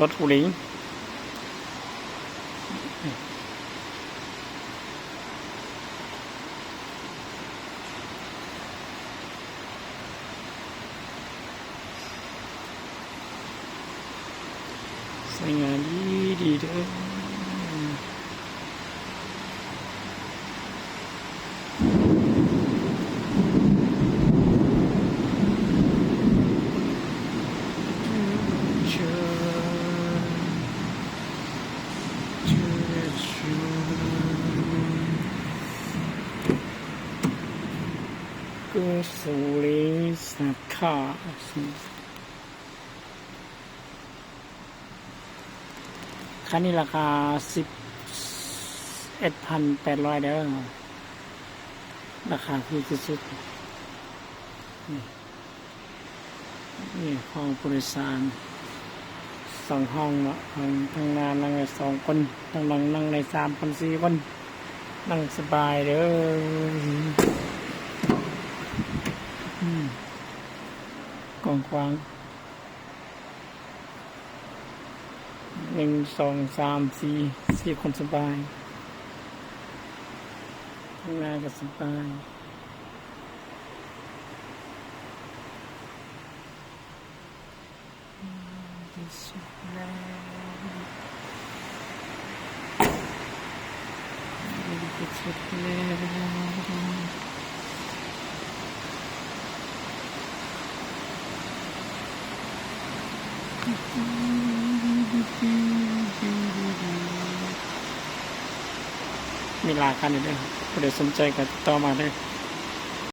ລົດຄູລິງ ໃຊ້ງານດີໆເດີ້. ກະຊວງສຸລິງ ສາຂາ ຄັນນີ້ລາຄາສິບເອັດພັນແປດຮ້ອຍເດີ້ ລາຄາຖືກທີ່ສຸດ. ນີ້ ນີ້ຫ້ອງຜູ້ໂດຍສານ ສອງຫ້ອງເນາະ ທາງ ທາງໜ້ານັ່ງໄດ້ສອງຄົນ ທາງຫຼັງນັ່ງໄດ້ສາມຄົນ ສີ່ຄົນ ນັ່ງສະບາຍເດີ້. ອືມ ກວ້າງຂວາງ ໜຶ່ງ ສອງ ສາມ ສີ່ ສີ່ຄົນສະບາຍ ທາງໜ້າກໍສະບາຍ. ມີຫຼາຍຄັນຢູ່ເດີ້ ຜູ້ໃດສົນໃຈກໍຕິດຕໍ່ມາເດີ້.